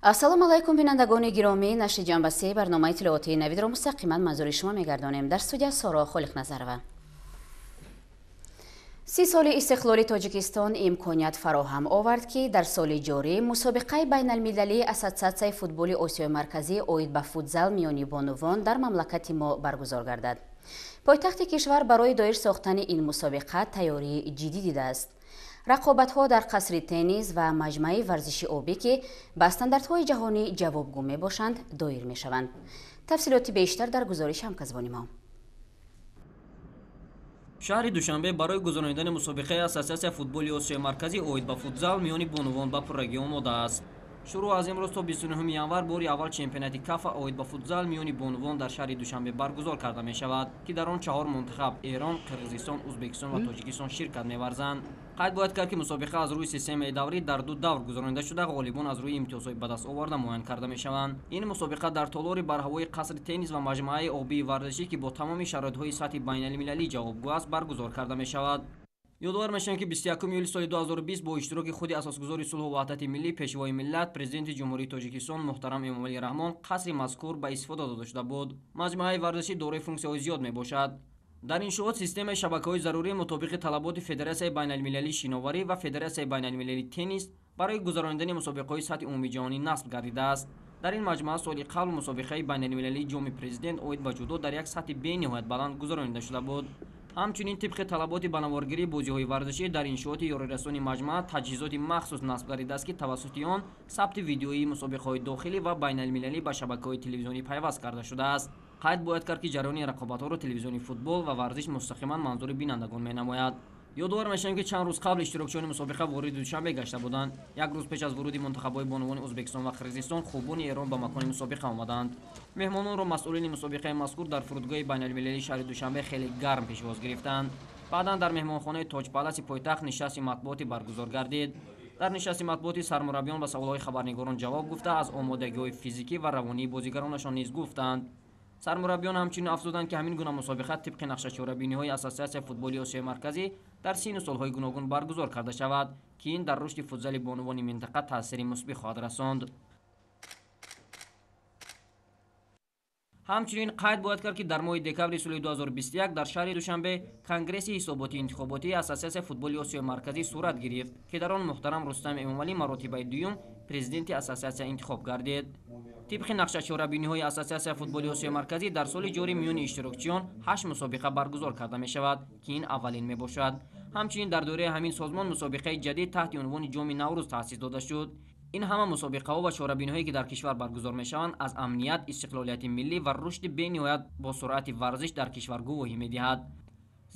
Ассалому алайкум, бинандагони гиромӣ. Нашри ҷанбаси барномаи иттилоотии навидро мустақиман манзури шумо мегардонем. Дар студия Соро Холиқназарова. 30 соли истиқлоли Тоҷикистон имконият фароҳам овард, ки дар соли ҷорӣ мусобиқаи байналмилалии Ассотсиатсияи футболи Осиёи Марказӣ оид ба футзал миёни бонувон дар мамлакати мо баргузор гардад. Пойтахти кишвар барои доир сохтани ин мусобиқа тайёрии ҷиддӣ дидааст. Рақобатҳо дар қасри теннис ва маҷмааи варзиши обӣ, ки ба стандартҳои ҷаҳонӣ ҷавобгӯ мебошанд, доир мешаванд. Тафсилоти бештар дар гузориши ҳамкасбони мо. Шаҳри Душанбе барои гузаронидани мусобиқаи Ассотсиатсияи футболи Осиёи Марказӣ оид ба футзал миёни бонувон ба пуррагӣ омода аст. Шурӯъ аз имрӯз то 29 январ бори аввал чемпионати КАФА оид ба футзал миёни бонувон дар шаҳри Душанбе баргузор карда мешавад, ки дар он 4 мунтахаб Эрон, Қирғизистон, Узбекистон ва Тоҷикистон ширкат меварзанд. Қайд бояд кард, ки мусобиқа аз рӯи системаи даврӣ дар 2 давр гузаронида шуда, ғолибон аз рӯи имтиёзҳои ба даст оварда муайян карда мешаванд. Ин мусобиқа дар толори барҳавои қасри теннис ва маҷмӯаи обии варзишӣ, ки бо тамоми шароитҳои сатҳи байналмилалӣ ҷавобгӯ аст, баргузор карда мешавад. Ёдовар мешавем, ки 21 июли соли 2020 бо иштироки худи асосгузори сулҳу ваҳдати миллӣ, пешвои миллат, президенти Ҷумҳурии Тоҷикистон муҳтарам Эмомалӣ Раҳмон қасри мазкур ба истифода дода шуда буд. Маҷмӯаи варзишӣ дорои функсияҳои зиёд мебошад. Дар иншоот системаи шабакаҳои зарурӣ мутобиқи талаботи Федератсияи байналмилалии шиноварӣ ва Федератсияи байналмилалии теннис барои гузаронидани мусобиқаҳои сатҳи умумиҷаҳонӣ насб гардидааст. Дар ин маҷмӯа соли қабл мусобиқаи байналмилалии ҷоми президент оид ба ҷудо дар як сатҳи бениҳоят баланд гузаронида шуда буд. Ҳамчунин тибқи талаботи ба наворгирии бозиҳои варзишӣ дар иншооти ёрирасони маҷмӯа таҷҳизоти махсус насб гардидааст, ки тавассути он сабти видеоии мусобиқаҳои дохилӣ ва байналмилалӣ ба шабакаҳои телевизионӣ пайваст карда шудааст. Қайд бояд кард, ки ҷараёни рақобатҳоро телевизиони футбол ва варзиш мустақиман манзури бинандагон менамояд. Ёдовар мешавем, ки чанд рӯз қабл иштирокчиёни мусобиқа вориди Душанбе гашта буданд. Як рӯз пеш аз вуруди мунтахабҳои бонувони Узбекистон ва Қирғизистон хубони Эрон ба макони мусобиқа омаданд. Меҳмононро масъулини мусобиқаи мазкур дар фурудгоҳи байналмилалии шаҳри Душанбе хеле гарм пешвоз гирифтанд. Баъдан дар меҳмонхонаи Тоҷпаласи пойтахт нишасти матбуотӣ баргузор гардид. Дар нишасти матбуотӣ сармураббиён ба саволҳои хабарнигорон ҷавоб гуфта, аз омодагиҳои физикӣ ва равонии бозигаронашон низ гуфтанд. Сармураббиён ҳамчунин афзуданд, ки ҳамин гуна мусобиқа тибқи нақшачорабиниҳои Ассотсиатсияи футболи Осиёи Марказӣ дар сину солҳои гуногун баргузор карда шавад, ки ин дар рушди футзали бонувони минтақа таъсири мусбӣ хоҳад расонд. Ҳамчунин қайд бояд кард, ки дар моҳи декабри соли 2021 дар шаҳри Душанбе Конгресси ҳисоботи интихоботии Ассотсиатсияи футболи Осиёи Марказӣ сурат гирифт, ки дар он муҳтарам Рустам Эмомалӣ маротибаи дуюм президенти ассотсиатсия интихоб гардид. Тибқи нақшачорабиниҳои Ассотсиатсияи футболи Осиёи Марказӣ дар соли ҷорӣ миёни иштирокчиён 8 мусобиқа баргузор карда мешавад, ки ин аввалин мебошад. Ҳамчунин дар доираи ҳамин созмон мусобиқаи ҷадид таҳти унвони ҷоми Наврӯз таъсис дода шуд. Ин ҳама мусобиқаҳо ва чорабиниҳое, ки дар кишвар баргузор мешаванд, аз амният, истиқлолияти миллӣ ва рушди бениҳоят бо суръати варзиш дар кишвар гувоҳӣ медиҳад.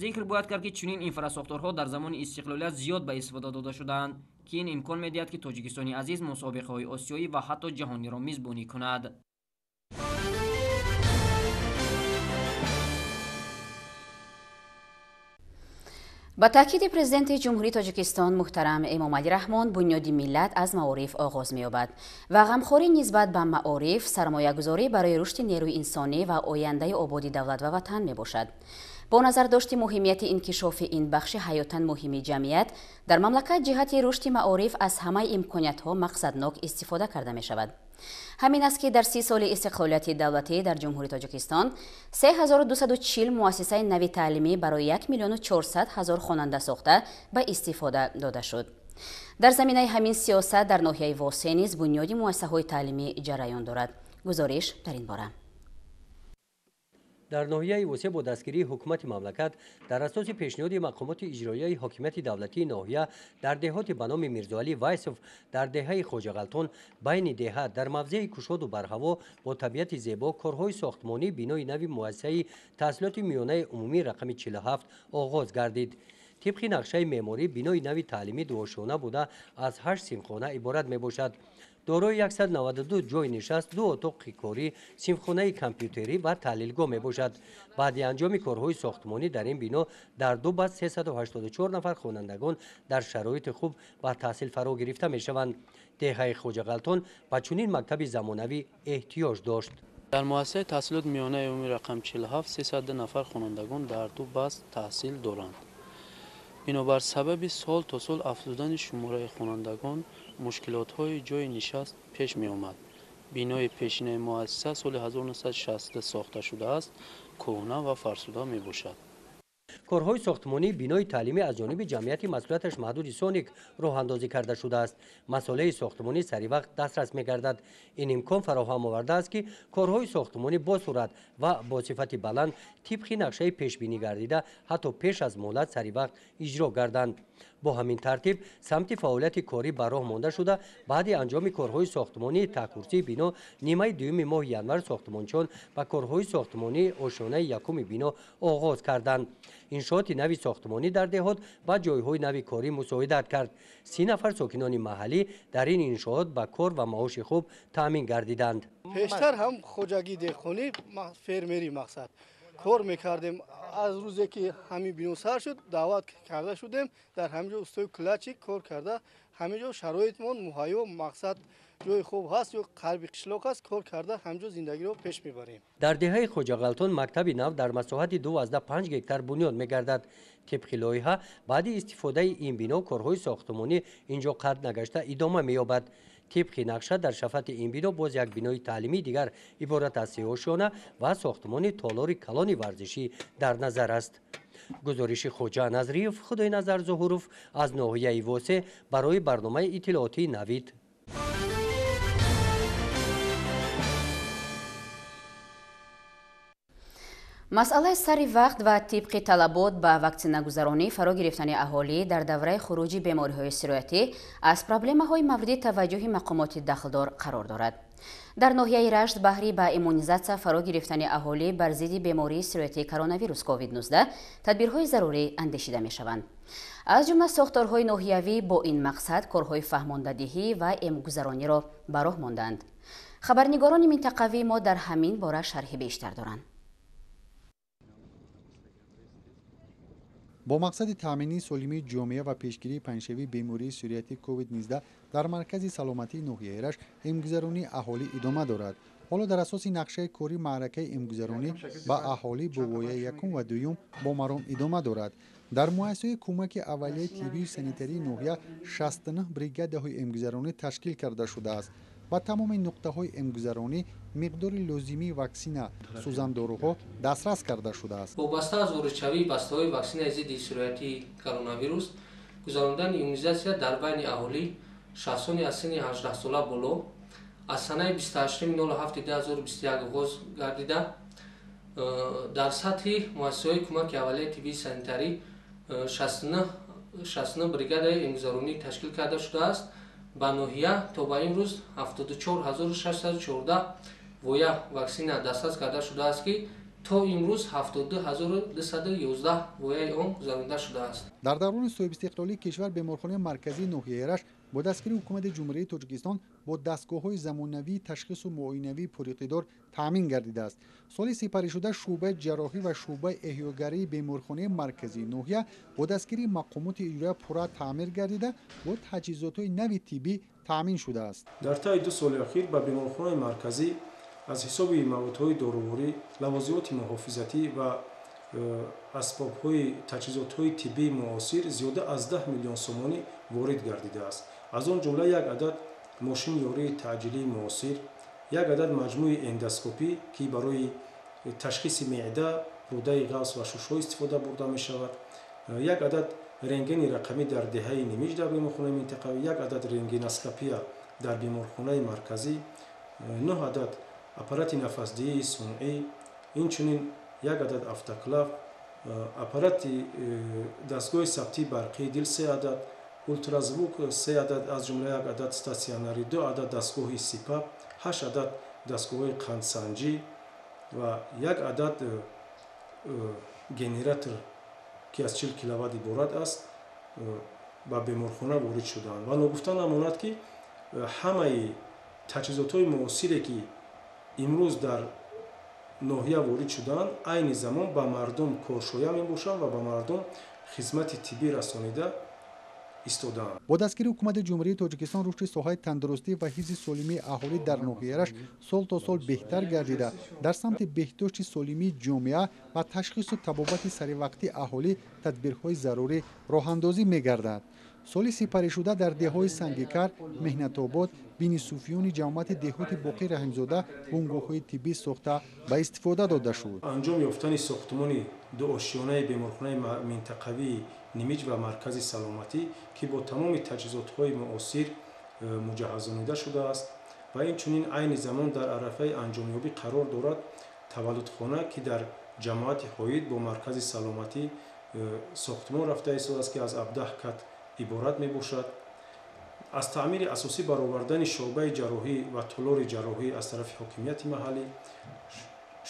Зикр бояд кард, ки чунин инфрасохторҳо дар замони истиқлолият зиёд ба истифода дода шудаанд, ки ин имкон медиҳад, ки Тоҷикистони азиз мусобиқаҳои осиёӣ ва ҳатто ҷаҳониро мизбонӣ кунад. Ба таъкиди президенти Ҷумҳурии Тоҷикистон муҳтарам Эмомалӣ Раҳмон, бунёди миллат аз маориф оғоз меёбад ва ғамхорӣ нисбат ба маориф сармоягузорӣ барои рушди нерӯи инсонӣ ва ояндаи ободи давлат ва ватан мебошад. Бо назардошти муҳимияти инкишофи ин бахши ҳаётан муҳими ҷамъият дар мамлакат ҷиҳати рушди маориф аз ҳамаи имкониятҳо мақсаднок истифода карда мешавад. Ҳамин аст, ки дар 30 соли истиқлолияти давлатӣ дар Ҷумҳурии Тоҷикистон 3240 муассисаи нави таълимӣ барои 1 400 000 хонанда сохта ба истифода дода шуд. Дар заминаи ҳамин сиёсат дар ноҳияи Восе низ бунёди муассисаҳои таълимӣ ҷараён дорад. Гузориш дар ин бора. Дар ноҳияи Восе бо дастгирии ҳукумати мамлакат дар асоси пешниҳоди мақомоти иҷроияи ҳокимияти давлатии ноҳия дар деҳоти ба номи Мирзоалӣ Вайсов дар деҳаи Хоҷағалтон байни деҳа дар мавзеи кушоду барҳаво бо табиати зебо корҳои сохтмонии бинои нави муассисаи таҳсилоти миёнаи умумӣ рақами 47 оғоз гардид. Тибқи нақшаи меъморӣ бинои нави таълимӣ дуошёна буда аз 8 синфхона иборат мебошад. Дорои 192 ҷойи нишаст, 2 отоқи корӣ, синфхонаи компютерӣ ва таҳлилгоҳ мебошад. Баъди анҷоми корҳои сохтмонӣ дар ин бино дар ду баст 384 нафар хонандагон дар шароити хуб ба таҳсил фаро гирифта мешаванд. Деҳаи Хоҷағалтон ба чунин мактаби замонавӣ эҳтиёҷ дошт. Дар муассисаи таҳсилоти миёнаи умумӣ рақами 47 302 нафар хонандагон дар ду баст таҳсил доранд. Бинобар сабаби сол то сол афзудани шумораи хонандагон мушкилотҳои ҷойи нишаст пеш меомад. Бинои пешинаи муассиса соли 1960 сохта шудааст, кӯҳна ва фарсуда мебошад. Корҳои сохтмонии бинои таълимӣ аз ҷониби ҷамъияти масъулияташ маҳдуди Соник роҳандозӣ карда шудааст. Масолеҳи сохтмонӣ саривақт дастрас мегардад. Ин имкон фароҳам овардааст, ки корҳои сохтмонӣ бо суръат ва бо сифати баланд тибқи нақшаи пешбинӣ гардида ҳатто пеш аз муҳлат саривақт иҷро гарданд. Бо ҳамин тартиб самти фаъолияти корӣ ба роҳ монда шуда, баъди анҷоми корҳои сохтмонии таҳкурсии бино нимаи дуюми моҳи январ сохтмончиён ба корҳои сохтмонии ошёнаи якуми бино оғоз карданд. Иншооти нави сохтмонӣ дар деҳот ба ҷойҳои нави корӣ мусоидат кард. 30 нафар сокинони маҳаллӣ дар ин иншоот ба кор ва маоши хуб таъмин гардиданд. Пештар ҳам хоҷагии деҳқонӣ, фермерӣ мақсад кор мекардем. Аз рӯзе ки ҳамин бино сар шуд, даъват карда шудем. Дар ҳамин ҷо устои кулачи кор карда, ҳамин ҷо шароитмон муҳайё, мақсад ҷои хуб ҳаст, ё қалби қишлоқ аст, кор карда ҳамин ҷо зиндагиро пеш мебарем. Дар деҳаи Хоҷағалтон мактаби нав дар масоҳати 2,5 гектар бунёд мегардад. Тибқи лоиҳа баъди истифодаи ин бино корҳои сохтмонӣ инҷо қатъ нагашта идома меёбад. Тибқи нақша дар шафати ин бино боз як бинои таълимии дигар иборат аз 3 ошёна ва сохтмони толори калони варзишӣ дар назар аст. Гузориши Хоҷа Назриев, Худойназар Зуҳуров аз ноҳияи Восе барои барномаи иттилоотии Навид. Масъалаи сари вақт ва тибқи талабот ба ваксинагузаронӣ фаро гирифтани аҳолӣ дар давраи хуруҷи бемориҳои сироятӣ аз проблемаҳои мавриди таваҷҷӯҳи мақомоти дахлдор қарор дорад. Дар ноҳияи Рашт баҳри ба иммунизатсия фаро гирифтани аҳолӣ бар зидди бемории сироятии коронавирус COVID-19 тадбирҳои зарурӣ андешида мешаванд. Аз ҷумла сохторҳои ноҳиявӣ бо ин мақсад корҳои фаҳмондадиҳӣ ва эмгузарониро ба роҳ монданд. Хабарнигорони минтақавии мо дар ҳамин бора шарҳи бештар доранд. Бо мақсади таъмини солимии ҷомеа ва пешгирии паҳншавии бемории сироятии COVID-19 дар маркази саломатии ноҳияи Рашт эмгузаронии аҳолӣ идома дорад. Ҳоло дар асоси нақшаи корӣ маъракаи эмгузаронӣ ба аҳолӣ бо вояи якум ва дуюм бо маром идома дорад. Дар муассисаи кӯмаки аввалияи тиббию санитарии ноҳия 69 бригадаҳои эмгузаронӣ ташкил карда шудааст. Ба тамоми нуқтаҳои эмгузаронӣ миқдори лозимии ваксина, сӯзандоруҳо дастрас карда шудааст. Вобаста аз воридшавии бастаҳои ваксинаи зидди сироятии коронавирус, гузарондани иммунизатсия дар байни аҳолӣ шахсони аз синни 18 сола боло аз санаи 28.07.2021 оғоз гардида, дар сатҳи муассисаҳои кӯмаки аввалияи тиббии санитарӣ 69 бригадаи эмгузаронӣ ташкил карда шудааст. Ба ноҳия то ба имрӯз 74614 воя ваксина дастрас карда шудааст, ки то имрӯз 72211 вояи он гузаронида шудааст. Дар даврони соҳибистиқлолии кишвар беморхонаи марказии ноҳияи Рашт бо дастгирии ҳукумати Ҷумҳурии Тоҷикистон бо дастгоҳҳои замонавии ташхису муоинавии пуриқтидор таъмин гардидааст. Соли сипаришуда шӯъбаи ҷарроҳӣ ва шӯъбаи эҳёгарии беморхонаи марказии ноҳия бо дастгирии мақомоти иҷроия пурра таъмир гардида, бо таҷҳизотҳои нави тиббӣ таъмин шудааст. Дар таи 2 соли ахир ба беморхонаи марказӣ аз ҳисоби маводҳои доруворӣ, лавозимоти муҳофизатӣ ва асбобҳои таҷҳизотҳои тиббии муосир зиёда аз 10 миллион сомонӣ ворид гардидааст. Аз он ҷумла як адад мошини ёрии таъҷилии муосир, як адад маҷмӯи эндоскопӣ, ки барои ташхиси меъда, рӯдаи ғафс ва шушҳо истифода бурда мешавад, як адад рентгени рақамӣ дар деҳаи Нимиҷ дар беморхонаи минтақавӣ, як адад рентгеноскопия дар беморхонаи марказӣ, 9 адад аппарати нафасдиҳии сунъӣ, инчунин як адад автоклав, аппарати дастгоҳи сабтии барқии дил 3 адад, ултразвук 3 адад, аз ҷумла як адад статсионарӣ, 2 адад дастгоҳи СИПАП, 8 адад дастгоҳҳои қандсанҷӣ ва як адад генератор, ки аз 40 киловатт иборат аст, ба беморхона ворид шудаанд. Ва ногуфта намонад, ки ҳамаи таҷҳизотҳои муосире, ки имрӯз дар ноҳия ворид шудаанд, айни замон ба мардум коршоя мебошанд ва ба мардум хизмати тиббӣ расонида истодаанд. Бо дастгири ҳукумати Ҷумҳурии Тоҷикистон рушди соҳаи тандурустӣ ва ҳифзи солимии аҳолӣ дар ноҳияи Рашт сол то сол беҳтар гардида, дар самти беҳдошти солимии ҷомеа ва ташхису табобати саривақтии аҳолӣ тадбирҳои зарурӣ роҳандозӣ мегардад. Соли сипаришуда дар деҳҳои Сангикар, Меҳнатобод, Бинисуфиёни ҷамоати деҳоти Боқӣ Раҳимзода бунгоҳҳои тиббӣ сохта ба истифода дода шуд. Анҷом ёфтани сохтмони дуошёнаи беморхонаи минтақавии Нимиҷ ва маркази саломатӣ, ки бо тамоми таҷҳизотҳои муосир муҷаҳҳазонида шудааст ва инчунин айни замон дар арафаи анҷомёбӣ қарор дорад таваллудхона, ки дар ҷамоати Ҳоид бо маркази саломатӣ сохтмон рафта истодааст, ки аз 17 кат иборат мебошад. Аз таъмири асосӣ баровардани шӯъбаи ҷарроҳӣ ва толори ҷарроҳӣ аз тарафи ҳокимияти маҳаллӣ,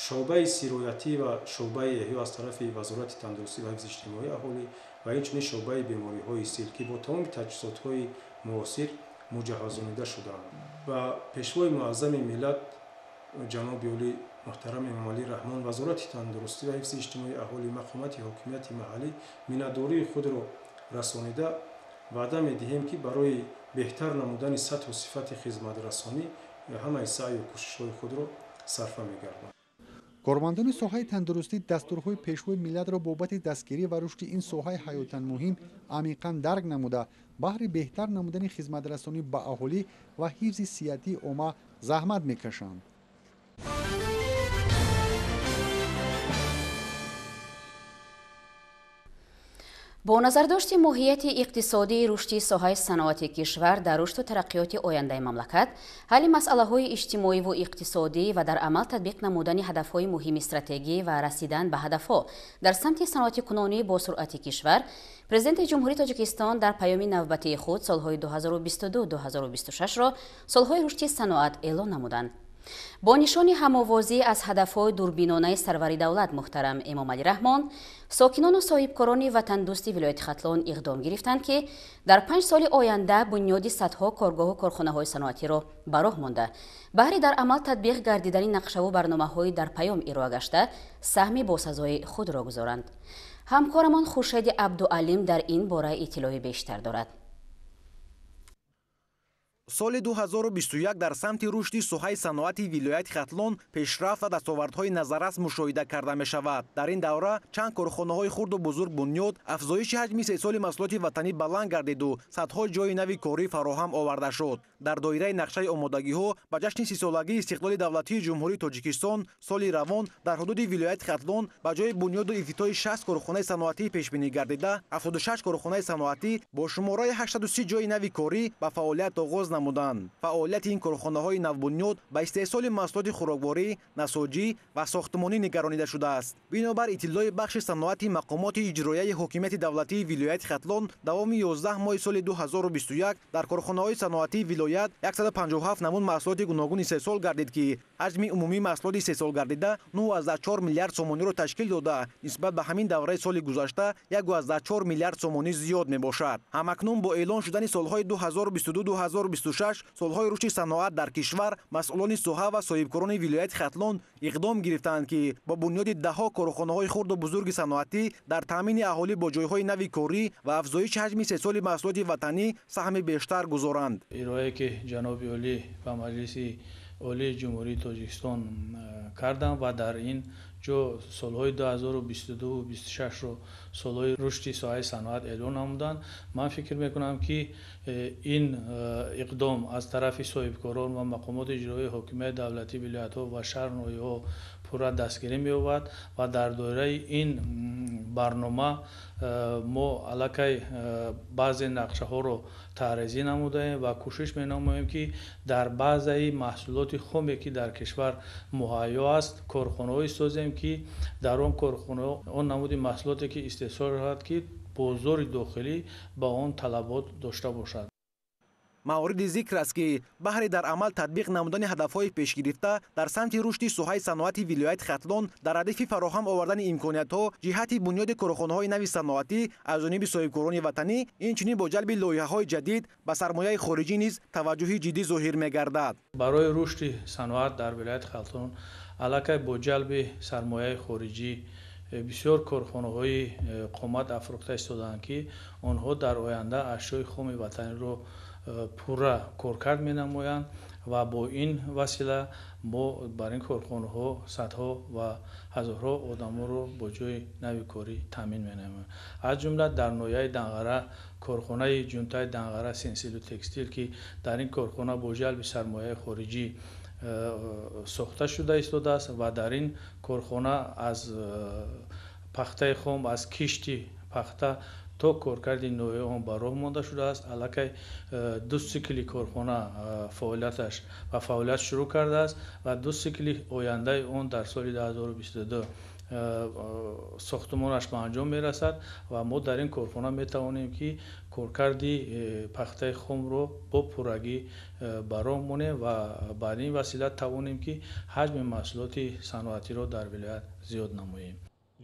шӯъбаи сироятӣ ва шӯъбаи эҳё аз тарафи Вазорати тандурустӣ ва ҳифзи иҷтимоии аҳолӣ ва инчунин шӯъбаи бемориҳои сил, ки бо тамоми таҷҳизотҳои муосир муҷаҳҳазонида шудаанд. Ба Пешвои муаззами миллат ҷаноби олӣ муҳтарам Эмомалӣ Раҳмон, Вазорати тандурустӣ ва ҳифзи иҷтимоии аҳолӣ, мақомоти ҳокимияти маҳаллӣ миннатдории худро расонида ваъда медиҳем, ки барои беҳтар намудани сатҳу сифати хизматрасонӣ ҳамаи саъю кӯшишҳои худро сарфа мегардонад. Кормандони соҳаи тандурустӣ дастурҳои Пешвои миллатро бобати дастгирӣ ва рушди ин соҳаи ҳаётан муҳим амиқан дарк намуда, баҳри беҳтар намудани хизматрасонӣ ба аҳолӣ ва ҳифзи сиҳатии омма заҳмат мекашанд. Бо назардошти моҳияти иқтисодии рушди соҳаи саноати кишвар дар рушду тараққиёти ояндаи мамлакат, ҳалли масъалаҳои иҷтимоиву иқтисодӣ ва дар амал татбиқ намудани ҳадафҳои муҳими стратегӣ ва расидан ба ҳадафҳо дар самти саноатикунонӣ бо суръати кишвар, Президенти Ҷумҳурии Тоҷикистон дар паёми навбатии худ солҳои 2022-2026-ро солҳои рушди саноат эълон намуданд. Бо нишони ҳамовозӣ аз ҳадафҳои дурбинонаи сарвари давлат муҳтарам Эмомалӣ Раҳмон, сокинону соҳибкорони ватандӯсти вилояти Хатлон иқдом гирифтанд, ки дар 5 соли оянда бунёди садҳо коргоҳу корхонаҳои саноатиро ба роҳ монда, баҳри дар амал татбиқ гардидани нақшаву барномаҳои дар паём ироа гашта саҳми босазои худро гузоранд. Ҳамкорамон Хуршеди Абдуалим дар ин бора иттилои бештар дорад. Соли 2021 дар самти рушди соҳаи саноати вилояти Хатлон пешрафт ва дастовардҳои назаррас мушоҳида карда мешавад. Дар ин давра чанд корхонаҳои хурду бузург бунёд, афзоиши ҳаҷми истеҳсоли маҳсулоти ватанӣ баланд гардиду садҳо ҷойи нави корӣ фароҳам оварда шуд. Дар доираи нақшаи омодагиҳо ба ҷашни 30-солагии истиқлоли давлатии Ҷумҳурии Тоҷикистон соли равон дар ҳудуди вилояти Хатлон ба ҷои бунёду ифтитоҳи 60 корхонаи саноатӣ пешбинӣ гардида, 76 корхонаи саноатӣ бо шумораи 830 ҷойи нави корӣ ба фаъолият оғоз намуданд. Фаъолияти ин корхонаҳои навбунёд ба истеҳсоли маҳсулоти хӯрокворӣ, насоҷӣ ва сохтмонӣ нигаронида шудааст. Бинобар иттилои бахши саноати мақомоти иҷроияи ҳокимияти давлатии вилояти Хатлон давоми 11 моҳи соли 2021 дар корхонаҳои саноатии вилоят 157 намуд маҳсулоти гуногун истеҳсол гардид, ки ҳаҷми умумии маҳсулоти истеҳсол гардида 9,4 миллиард сомониро ташкил дода, нисбат ба ҳамин давраи соли гузашта 1,4 миллиард сомонӣ зиёд мебошад. Ҳамакнун бо эълон шудани солҳои 2022-2026 солҳои рушди саноат дар кишвар, масъулони соҳа ва соҳибкорони вилояти Хатлон иқдом гирифтанд, ки бо бунёди даҳҳо корхонаҳои хурду бузурги саноатӣ дар таъмини аҳолӣ бо ҷойҳои нави корӣ ва афзоиши ҳаҷми истеҳсоли маҳсулоти ватанӣ саҳми бештар гузоранд. Ироае ки ҷаноби олӣ ба Маҷлиси Олии Ҷумҳурии Тоҷикистон кардам ва дар ин ҷо солҳои 2022-26-ро солҳои рушди соҳаи саноат эълон намуданд. Ман фикр мекунам, ки ин иқдом аз тарафи соҳибкорон ва мақомоти иҷроии ҳокимияти давлатии вилоятҳо ва шаҳр ноҳияҳо пурра дастгирӣ меёбад ва дар доираи ин барнома мо аллакай баъзе нақшаҳоро таҳризӣ намудаем ва кӯшиш менамоем, ки дар баъзаи маҳсулоти хоме, ки дар кишвар муҳайё аст, корхонаҳое созем, ки дар он корхонаҳо он намуди маҳсулоте, ки истеҳсол шавад, ки бозори дохилӣ ба он талабот дошта бошад. Мавриди зикр аст, ки баҳри дар амал татбиқ намудани ҳадафҳои пешгирифта дар самти рушди соҳаи саноати вилояти Хатлон дар радифи фароҳам овардани имкониятҳо ҷиҳати бунёди корхонаҳои нави саноатӣ аз ҷониби соҳибкорони ватанӣ, инчунин бо ҷалби лоиҳаҳои ҷадид ба сармояи хориҷӣ низ таваҷҷӯҳи ҷиддӣ зоҳир мегардад. Барои рушди саноат дар вилояти Хатлон аллакай бо ҷалби сармояи хориҷӣ Бисёр корхонаҳои қомат афрӯхта истодаанд, ки онҳо дар оянда ашёи хоми ватаниро пурра коркард менамоянд ва бо ин васила мо бар ин корхонаҳо садҳо ва ҳазорҳо одамонро бо ҷойи нави корӣ таъмин менамоем. Аз ҷумла дар ноҳияи Данғара корхонаи ҷунтаи Данғара Сенсилу Текстил, ки дар ин корхона бо ҷалби сармояи хориҷӣ сохта шуда истодааст ва дар ин корхона аз пахтаи хом, аз кишти пахта то коркарди ноҳияи он ба роҳ монда шудааст. Аллакай 2 сикли корхона фаъолияташ ба фаъолият шурӯъ кардааст ва 2 сикли ояндаи он дар соли 2022 сохтмонаш ба анҷом мерасад ва мо дар ин корхона метавонем, ки коркарди пахтаи хомро бо пуррагӣ ба роҳ монем ва бар ин васила тавонем, ки ҳаҷми маҳсулоти саноатиро дар вилоят зиёд намоем.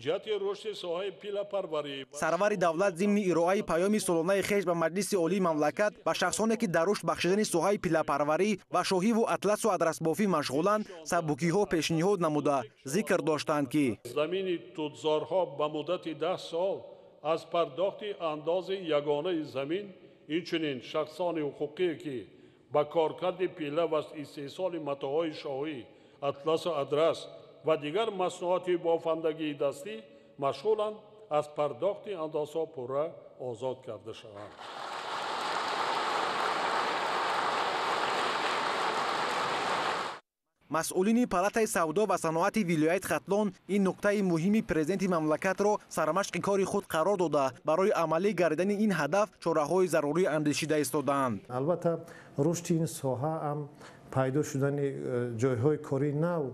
ҷиҳати рушди соҳаи пиллапарварӣ. Сарвари давлат зимни ироаи паёми солонаи хеш ба Маҷлиси Олии мамлакат ба шахсоне, ки дар рушд бахшидани соҳаи пиллапарварӣ ва шоҳиву атласу адрасбофӣ машғуланд, сабукиҳо пешниҳод намуда зикр доштанд, ки замини тутзорҳо ба муддати 10 сол аз пардохти андози ягонаи замин, инчунин шахсони ҳуқуқие, ки ба коркарди пилла ва истеҳсоли матоъҳои шоҳӣ, атласу адрас ва дигар маснуоти бофандагии дастӣ машғуланд, аз пардохти андозҳо пурра озод карда шаванд. Масъулини Палатаи савдо ва саноати вилояти Хатлон ин нуктаи муҳими президенти мамлакатро сармашқи кори худ қарор дода, барои амалӣ гардидани ин ҳадаф чораҳои зарурӣ андешида истодаанд. Албатта, рушди ин соҳа ҳам пайдо шудани ҷойҳои кории нав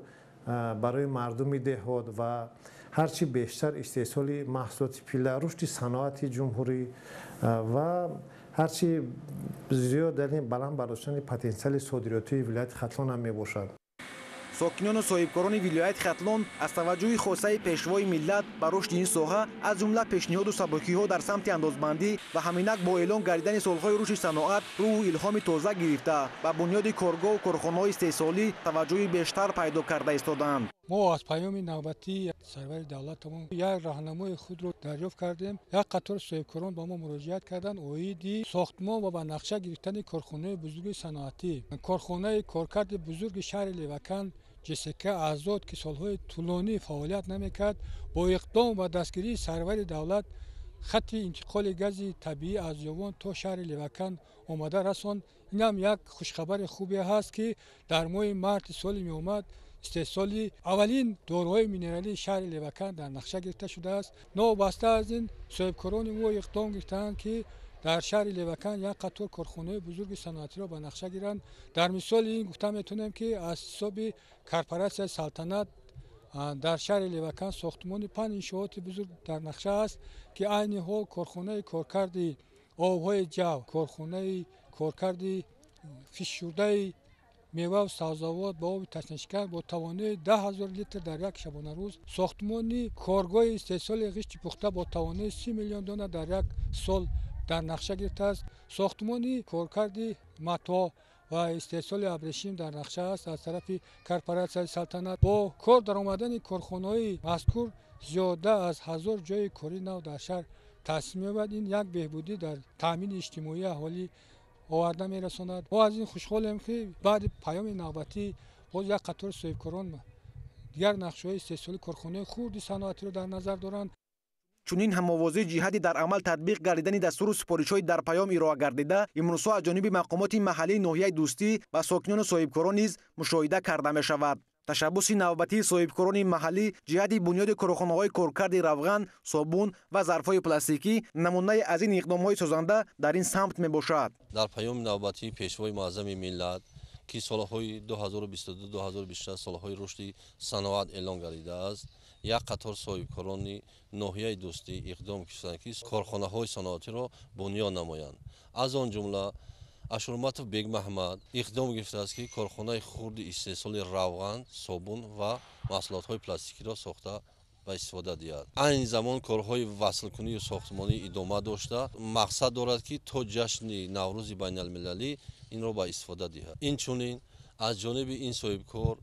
барои мардуми деҳот ва ҳарчи бештар истеҳсоли маҳсулоти пилла, рушди саноати ҷумҳурӣ ва ҳарчи зиёд дар ин баланд бардоштани потенсиали содиротии вилояти Хатлон ҳам мебошад. Сокинону соҳибкорони вилояти Хатлон аз таваҷҷӯҳи хосаи пешвои миллат ба рушди ин соҳа, аз ҷумла пешниҳоду сабукиҳо дар самти андозбандӣ ва ҳаминак бо эълон гардидани солҳои рушди саноат рӯҳу илҳоми тоза гирифта, ба бунёди коргоҳу корхонаҳои истеҳсолӣ таваҷҷӯҳи бештар пайдо карда истодаанд. Мо аз паёми навбатии сарвари давлатамон як роҳнамои худро дарёфт кардем. Як қатор соҳибкорон ба мо муроҷиат карданд оиди сохтмон ва ба нақша гирифтани корхонаи бузурги саноатӣ. Корхонаи коркарди бузурги шаҳри Левакан ЖСК Азод, ки солҳои тӯлонӣ фаъолият намекард, бо иқдом ва дастгирии сарвари давлат хатти интиқоли гази табиӣ аз Ёвон то шаҳри Левакан омада расонд. Инам як хушхабари хубе ҳаст, ки дар моҳи марти соли меомад истеҳсоли аввалин доруҳои минералии шаҳри Левакан дар нақша гирифта шудааст. Новобаста аз ин, соҳибкорони мо иқдом гирифтаанд, ки дар шаҳри Левакан як қатор корхонаҳои бузурги саноатиро ба нақша гиранд. Дар мисоли ин гуфта метавонем, ки аз ҳисоби корпоратсияи Салтанат дар шаҳри Левакан сохтмони 5 иншооти бузург дар нақша аст, ки айни ҳол корхонаи коркарди обҳои ҷав, корхонаи коркарди фишурдаи меваву сабзавот ба оби ташнашикан бо тавоноии 10 000 литр дар як шабонарӯз, сохтмони коргоҳи истеҳсоли ғишти пухта бо тавоноии 30 миллион дона дар як сол дар нақша гирифтааст, сохтмони коркарди матоъ ва истеҳсоли абрешим дар нақша аст аз тарафи корпоратсияи Салтанат. Бо кор даромадани корхонаҳои мазкур зиёда аз 1000 ҷойи кории нав дар шаҳр таъсис меёбад. Ин як беҳбудӣ дар таъмини иҷтимоии аҳолӣ оварда мерасонад. Мо аз ин хушҳолем, ки баъди паёми навбатӣ боз як қатори соҳибкорон дигар нақшаҳои истеҳсоли корхонаҳои хурди саноатиро дар назар доранд. Чунин ҳамовозӣ ҷиҳати дар амал татбиқ гардидани дастуру супоришҳои дар паём ироа гардида имрӯзҳо аз ҷониби мақомоти маҳаллии ноҳияи Дӯстӣ ва сокинону соҳибкорон низ мушоҳида карда мешавад. Ташаббуси навбатии соҳибкорони маҳаллӣ ҷиҳати бунёди корхонаҳои коркарди равған, собун ва зарфҳои пластикӣ намунаи аз ин иқдомҳои созанда дар ин самт мебошад. Дар паёми навбатии пешвои муаззами миллат, ки солҳои 2022-2026 солҳои рушди саноат эълон гардидааст, як қатор соҳибкорони ноҳияи Дӯстӣ иқдом карданд, ки корхонаҳои саноатиро бунёд намоянд. Аз он ҷумла Ашурматов Бегмаҳмад иқдом гирифтааст, ки корхонаи хурди истеҳсоли равған, собун ва маҳсулотҳои пластикиро сохта ба истифода диҳад. Айни замон корҳои васлкунию сохтмонӣ идома дошта, мақсад дорад, ки то ҷашни Наврӯзи байналмилалӣ инро ба истифода диҳад. Инчунин аз ҷониби ин соҳибкор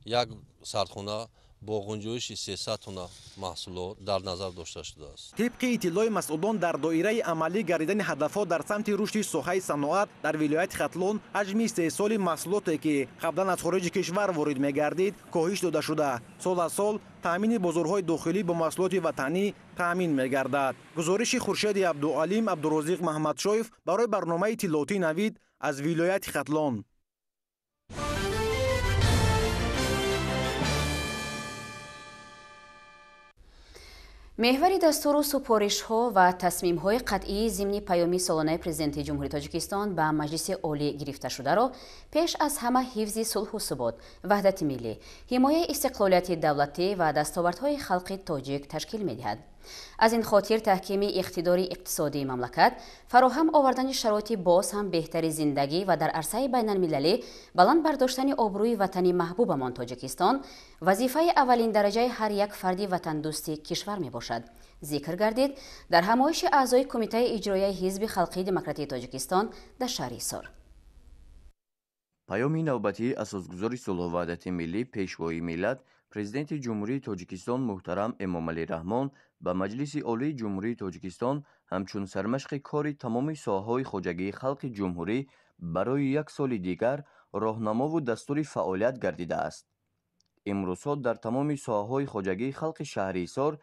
як сардхона Бо ғунҷоиши 300 тонна маҳсулот дар назар дошта шудааст. Тибқи иттилои масъулон, дар доираи амалӣ гардидани ҳадафҳо дар самти рушди соҳаи саноат дар вилояти Хатлон ҳаҷми истеҳсоли маҳсулоте, ки қаблан аз хориҷи кишвар ворид мегардид, коҳиш дода шуда, сол аз сол таъмини бозорҳои дохилӣ бо маҳсулоти ватанӣ таъмин мегардад. Гузориши Хуршеди Абдуалим, Абдурозиқ Маҳмадшоев барои барномаи иттилоотии Навид аз вилояти Хатлон. Меҳвари дастуру супоришҳо ва тасмимҳои қатъии зимни паёми солонаи Президенти Ҷумҳурии Тоҷикистон ба Маҷлиси Олӣ гирифташударо пеш аз ҳама ҳифзи сулҳу субот, ваҳдати миллӣ, ҳимояи истиқлолияти давлатӣ ва дастовардҳои халқи тоҷик ташкил медиҳад. Аз ин хотир таҳкими иқтидори иқтисодии мамлакат, фароҳам овардани шароити боз ҳам беҳтари зиндагӣ ва дар арсаи байналмилалӣ баланд бардоштани обрӯи ватани маҳбубамон Тоҷикистон вазифаи аввалин дараҷаи ҳар як фарди ватандӯсти кишвар мебошад. Зикр гардид дар ҳамоиши аъзои Кумитаи иҷроияи Ҳизби Халқии Демократии Тоҷикистон дар шаҳри Ҳисор. Паёми навбатии асосгузори сулҳу ваҳдати миллӣ, Пешвои миллат, Президенти Ҷумҳурии Тоҷикистон муҳтарам Эмомалӣ Раҳмон ба Маҷлиси Олии Ҷумҳурии Тоҷикистон ҳамчун сармашқи кори тамоми соҳаҳои хоҷагии халқи ҷумҳурӣ барои як соли дигар роҳнамову дастури фаъолият гардидааст. Имрӯзҳо дар тамоми соҳаҳои хоҷагии халқи шаҳри Ҳисор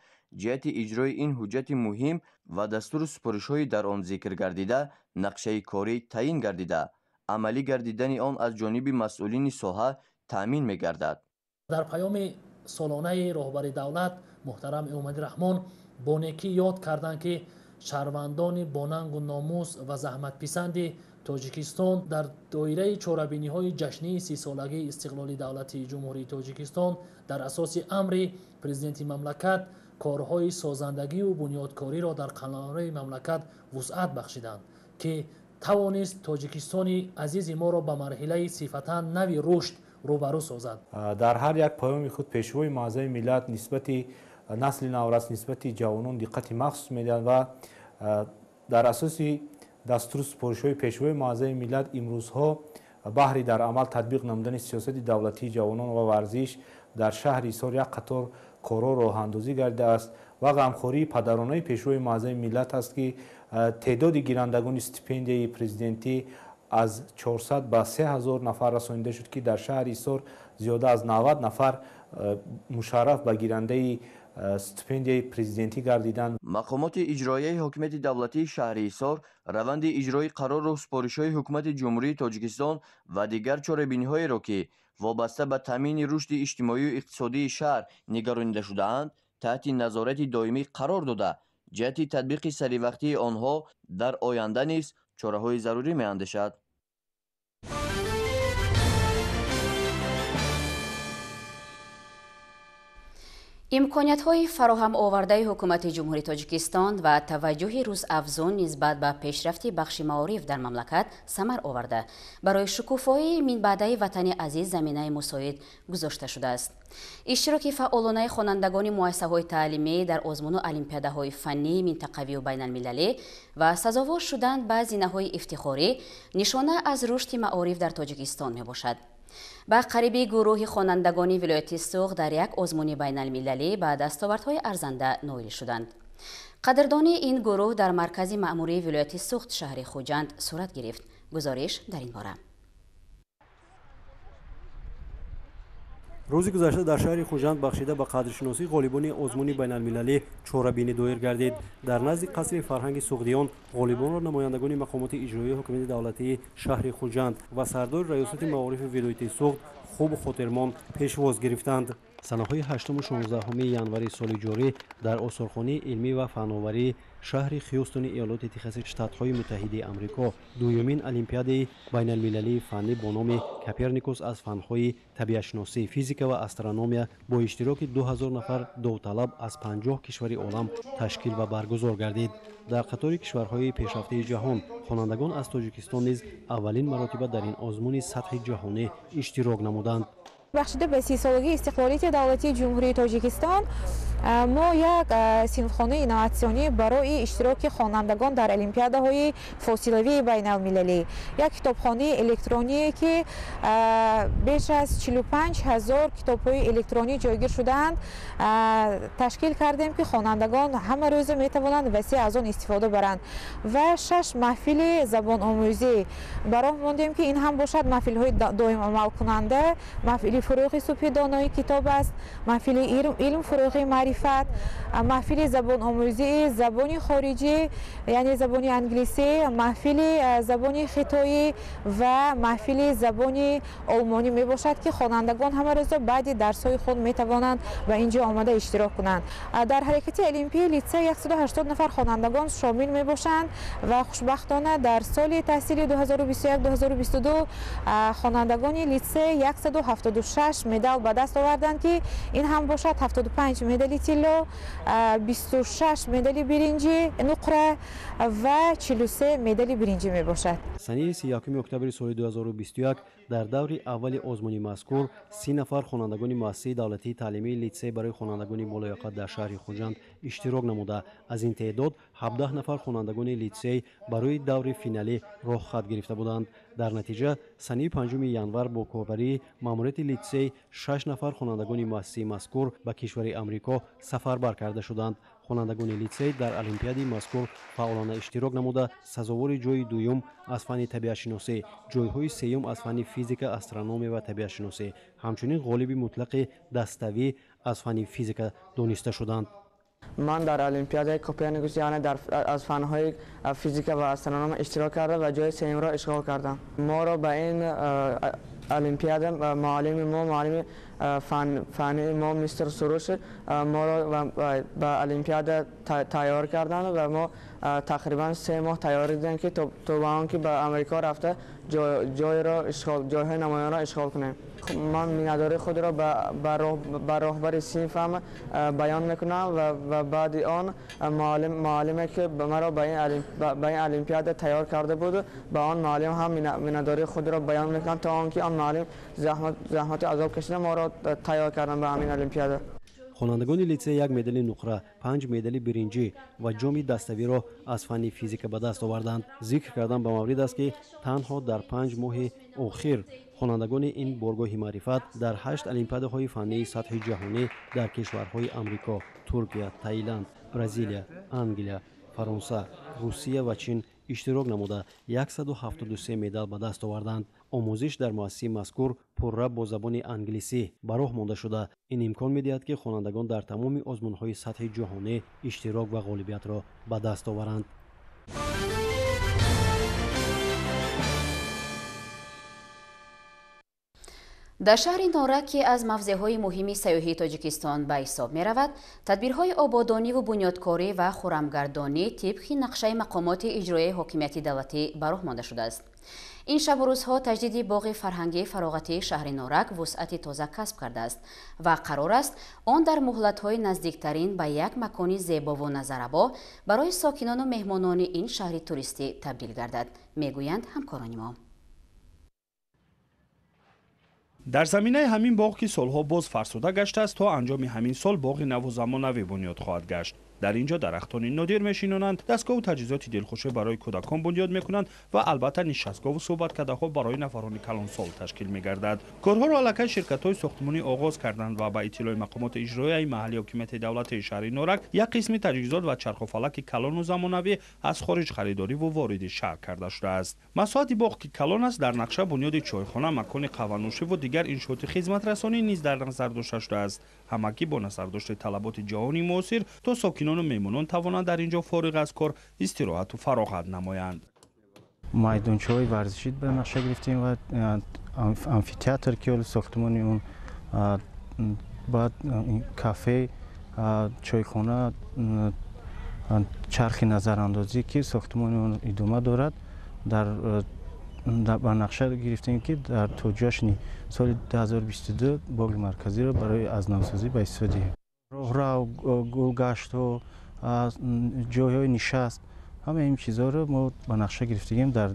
ҷиҳати иҷрои ин ҳуҷҷати муҳим ва дастуру супоришҳои дар он зикр гардида нақшаи корӣ таъин гардида, амалӣ гардидани он аз ҷониби масъулини соҳа таъмин мегардад. Дар паёми солонаи роҳбари давлат муҳтарам Эмомалӣ Раҳмон бо некӣ ёд карданд, ки шаҳрвандони бонангу номус ва заҳматписанди Тоҷикистон дар доираи чорабиниҳои ҷашнии 30-солагии истиқлоли давлатии Ҷумҳурии Тоҷикистон дар асоси амри президенти мамлакат корҳои созандагию бунёдкориро дар қаламрави мамлакат вусъат бахшиданд, ки тавонист Тоҷикистони азизи моро ба марҳилаи сифатан нави рушд рӯбарӯ созад. Дар ҳар як паёми худ Пешвои муаззами миллат нисбати насли наврас, нисбати ҷавонон диққати махсус медиҳанд ва дар асоси дастуру супоришҳои Пешвои муаззами миллат имрӯзҳо баҳри дар амал татбиқ намудани сиёсати давлатии ҷавонон ва варзиш дар шаҳри Ҳисор як қатор корҳо роҳандозӣ гардидааст ва ғамхории падаронаи Пешвои муаззами миллат аст, ки теъдоди гирандагони стипендияи президентӣ аз 400 ба 3000 нафар расонида шуд, ки дар шаҳри Ҳисор зиёда аз 90 нафар мушарраф ба гирандаи стипендияи президентӣ гардиданд. Мақомоти иҷроияи ҳокимияти давлатии шаҳри Ҳисор раванди иҷрои қарору супоришҳои Ҳукумати Ҷумҳурии Тоҷикистон ва дигар чорабиниҳоеро, ки вобаста ба таъмини рушди иҷтимоию иқтисодии шаҳр нигаронида шудаанд, таҳти назорати доимӣ қарор дода, ҷиҳати татбиқи саривақтии онҳо дар оянда низ чораҳои зарурӣ меандешад. Имкониятҳои фароҳам овардаи Ҳукумати Ҷумҳурии Тоҷикистон ва таваҷҷӯҳи рӯзафзун нисбат ба пешрафти бахши маориф дар мамлакат самар оварда, барои шукуфоии минбаъдаи ватани азиз заминаи мусоид гузошта шудааст. Иштироки фаъолонаи хонандагони муассисаҳои таълимӣ дар озмуну олимпиадаҳои фаннӣ, минтақавию байналмилалӣ ва сазовор шудан ба зинаҳои ифтихорӣ нишона аз рушди маориф дар Тоҷикистон мебошад. Ба қариби гурӯҳи хонандагони вилояти Суғд дар як озмуни байналмилалӣ ба дастовардҳои арзанда ноил шуданд. Қадрдонии ин гурӯҳ дар маркази маъмурии вилояти Суғд шаҳри Хуҷанд сурат гирифт. Гузориш дар ин бора. Рӯзи гузашта дар шаҳри Хуҷанд бахшида ба қадршиносии ғолибони озмуни байналмилалӣ чорабинӣ доир гардид. Дар назди қасри фарҳанги суғдиён ғолибонро намояндагони мақомоти иҷроии ҳукумати давлатии шаҳри Хуҷанд ва сардори раёсати маорифи вилояти Суғд хубу хотирмон пешвоз гирифтанд. Санаҳои 8-16 январи соли ҷорӣ дар осорхонаи илмӣ ва фановарии шаҳри Хьюстони Иёлоти Техаси Штатҳои Муттаҳидаи Амрико дуюмин олимпиадаи байналмилалии фаннӣ бо номи Коперникус аз фанҳои табиатшиносӣ, физика ва астрономия бо иштироки 2000 нафар довталаб аз 50 кишвари олам ташкил ва баргузор гардид. Дар қатори кишварҳои пешрафтаи ҷаҳон хонандагон аз Тоҷикистон низ аввалин маротиба дар ин озмуни сатҳи ҷаҳонӣ иштирок намуданд. Бахшида ба 30-солагии истиқлолияти давлатии Ҷумҳурии Тоҷикистон мо як синфхонаи инноватсионӣ барои Барои иштироки хонандагон дар олимпиадаҳои фосилавии байналмилалӣ як китобхонаи электроние, ки беш аз 45 ҳазор китобҳои электронӣ ҷойгир шудаанд, ташкил кардем, ки хонандагон ҳама рӯза метавонанд васеъ аз он истифода баранд. Ва 6 маҳфили забономӯзӣ ба роҳ мондем, ки ин ҳам бошад маҳфилҳои доим амалкунанда. Маҳфили фурӯғи субҳи донои китоб аст, маҳфили илм фурӯғи маърифат, маҳфили забономӯзии забони хориҷӣ, яъне забони англисӣ, маҳфили забони хитоӣ ва маҳфили забони олмонӣ мебошад, ки хонандагон ҳама рӯза баъди дарсҳои худ метавонанд ба ин ҷо омада иштирок кунанд. Дар ҳаракати олимпии литсей 180 нафар хонандагон шомил мебошанд ва хушбахтона дар соли таҳсили 2021-2022 хонандагони литсей 176 медал ба даст оварданд, ки ин ҳам бошад 75 медали тилло, 26 медали биринҷӣ нуқра ва 43 медали биринҷӣ мебошад. Санаи 31 октябри соли 2021 дар даври аввали озмуни мазкур 30 нафар хонандагони муассисаи давлатии таълимии литсей барои хонандагони болояқат дар шаҳри Хуҷанд иштирок намуда, аз ин теъдод 17 нафар хонандагони литсей барои даври финалӣ роҳхат гирифта буданд. Дар натиҷа санаи 5 январ бо корбарии маъмурияти литсей 6 нафар хонандагони муассисаи мазкур ба кишвари Амрико сафарбар карда шуданд. Хонандагони литсей дар олимпиадаи мазкур фаъолона иштирок намуда, сазовори ҷойи дуюм аз фанни табиатшиносӣ, ҷойҳои сеюм аз фанни физика, астрономия ва табиатшиносӣ, ҳамчунин ғолиби мутлақи даставӣ аз фанни физика дониста шуданд. Ман дар олимпиадаи Коперникус, яъне аз фанҳои физика ва астрономия иштирок карда ва ҷои сеюмро ишғол кардам. Моро ба ин олимпиада муаллими мо, муаллими фанни мо мистер Суруш моро ба олимпиада тайёр карданд ва мо тақрибан 3 моҳ тайёр дидем, ки то ба он ки ба Амрико рафта ҷойҳои намоёнро ишғол кунем. Ман миннатдории худро ба роҳбари синфам баён мекунам ва баъди он муаллиме, ки маро ба ин олимпиада тайёр карда буд, ба он муаллим ҳам миннатдории худро баён мекунам, то он ки он муаллим заҳмату азоб кашида моро тайёр кардам ба ҳамин олимпиада. Хонандагони литсей як медали нуқра, 5 медали биринҷӣ ва ҷоми даставиро аз фанни физика ба даст оварданд. Зикр кардан ба маврид аст, ки танҳо дар 5 моҳи охир хонандагони ин боргоҳи маърифат дар 8 олимпиадаҳои фаннии сатҳи ҷаҳонӣ дар кишварҳои Амрико, Туркия, Таиланд, Бразилия, Англия, Фаронса, Русия ва Чин иштирок намуда, 173 медал ба даст оварданд. Омӯзиш дар муассисаи мазкур пурра бо забони англисӣ ба роҳ монда шуда, ин имкон медиҳад, ки хонандагон дар тамоми озмунҳои сатҳи ҷаҳонӣ иштирок ва ғолибиятро ба даст оваранд. Дар шаҳри Норак, ки аз мавзеъҳои муҳими сайёҳии Тоҷикистон ба ҳисоб меравад, тадбирҳои ободониву бунёдкорӣ ва хурамгардонӣ тибқи нақшаи мақомоти иҷроияи ҳокимияти давлатӣ ба роҳ монда шудааст. Ин шабу рӯзҳо таҷдиди боғи фарҳангии фароғатии шаҳри Норак вусъати тоза касб кардааст ва қарор аст он дар муҳлатҳои наздиктарин ба як макони зебову назарабо барои сокинону меҳмонони ин шаҳри туристӣ табдил гардад, мегӯянд ҳамкорони мо. Дар заминаи ҳамин боғ, ки солҳо боз фарсуда гаштааст, то анҷоми ҳамин сол боғи наву замонавӣ бунёд хоҳад гашт. Дар ин ҷо дарахтони нодир мешинонанд, дастгоҳу таҷҳизоти дилхушӣ барои кӯдакон бунёд мекунанд ва албатта нишастгоҳу суҳбаткадаҳо барои нафарони калонсол ташкил мегардад. Корҳоро аллакай ширкатҳои сохтмонӣ оғоз карданд ва ба иттилои мақомоти иҷроияи маҳаллии ҳокимияти давлатии шаҳри Норак як қисми таҷҳизот ва чархуфалаки калону замонавӣ аз хориҷ хариdoриву вориди шаҳр карда шудааст. Масоҳати боғ, ки калон аст, дар нақша бунёди чойхона, макони қаҳванӯшиву дигар иншооти хизматрасонӣ низ дар назар дошта шудааст. Ҳамагӣ бо назардошти талаботи ҷаҳони муосир, то сокинону меҳмонон тавонанд дар ин ҷо фориғ аз кор истироҳату фароғат намоянд. Майдончаҳои варзишӣ ба нақша гирифтем ва амфитеатр, ки ҳоли сохтмони он, баъд кафе, чойхона, чархи назарандозӣ, ки сохтмони он идома дорад. Ба нақша гирифтем, ки дар то ҷашни соли 2022 боғи марказиро барои аз навсозӣ ба истифода диҳем. Роҳрав, гулгаштҳо, ҷойҳои нишаст, ҳамаи ин чизҳоро мо ба нақша гирифтагем дар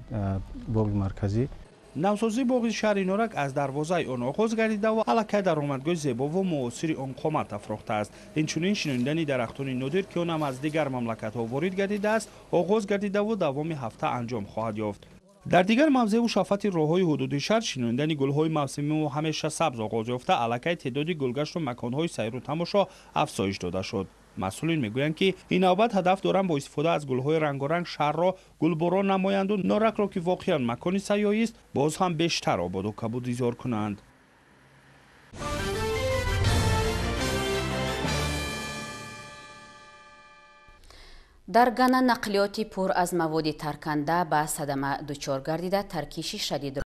боғи марказӣ. Навсозии боғи шаҳри Норак аз дарвозаи он оғоз гардида ва аллакай даромадгоҳи зебову муосири он қомат афрохтааст. Инчунин шинонидани дарахтони нодир, ки он ҳам аз дигар мамлакатҳо ворид гардидааст, оғоз гардидаву давоми ҳафта анҷом хоҳад ёфт. Дар дигар мавзеъу шафати роҳҳои ҳудуди шаҳр шинонидани гулҳои мавсимиву ҳамеша сабз оғоз ёфта, аллакай теъдоди гулгашту маконҳои сайру тамошо афзоиш дода шуд. Масъулин мегӯянд, ки ин навбат ҳадаф доранд бо истифода аз гулҳои рангоранг шаҳрро гулборон намоянду Норакро, ки воқеан макони сайёҳист, боз ҳам бештар ободу кабудизор кунанд. Дар Гана нақлиёти пур аз маводи тарканда ба садама дучор гардида, таркиши шадидро